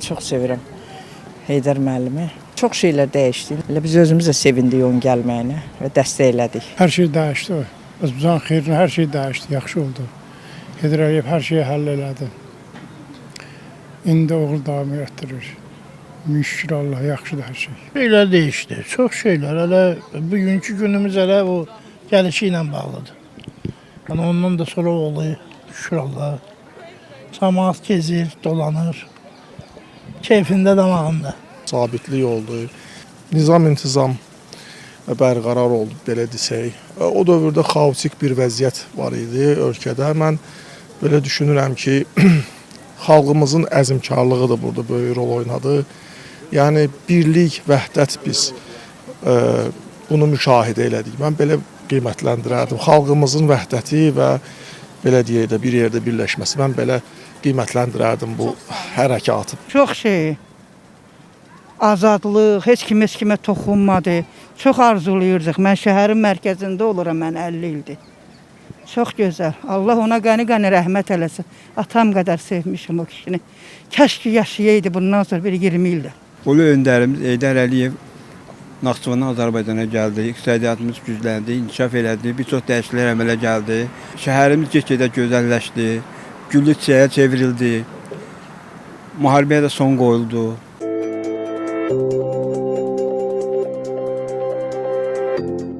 Çox sevirəm Heydər müəllimi. Çox şeylər dəyişdi. Elə biz özümüz də sevindik onun gəlməyinə və dəstək elədik. Hər şey dəyişdi. Azərbaycan xeyrinə hər şey dəyişdi, yaxşı oldu. Heydər Əliyev hər şeyi həll elədi. İndi oğul davam etdirir. Min şükür Allah, yaxşıdır hər şey. Şeylər dəyişdi. Çox şeylər. Hələ bugünkü günümüz hələ o gəlişi ilə bağlıdır. Yəni ondan da sonra oğlu şükür Allaha. Camaat gezir, dolanır. Keyfində damağında. Sabitlik oldu. Nizam intizam bərqərar oldu belə desək. O dövrdə xaotik bir vəziyyət var idi ölkədə. Mən belə düşünürəm ki, xalqımızın əzmkarlığı da burada böyük rol oynadı. Yəni birlik, vəhdət biz bunu müşahidə elədik. Mən belə qiymətləndirərdim. Xalqımızın vəhdəti və belə deyək də bir yerdə birləşməsi. Mən belə qiymətləndirərdim bu hərəkatı. Çox şey. Azadlıq, heç kim heç kimə toxunmadı. Çox arzulayırdıq. Mən şəhərin mərkəzində oluram mən 50 ildir. Çox gözəl. Allah ona qəni-qəni rəhmət eləsin. Atam qədər sevmişim o kişini. Kaş ki yaşayaydı bundan sonra bir 20 ildə. Ulu öndərimiz Heydər Əliyev Naxçıvandan Azərbaycana gəldi. İqtisadiyyatımız gücləndi, inkişaf elədi, bir çox dəyişikliklər əmələ gəldi. Şəhərimiz get-gedə gözəlləşdi, güllü çiçəyə çevrildi. Müharibəyə də son qoyuldu.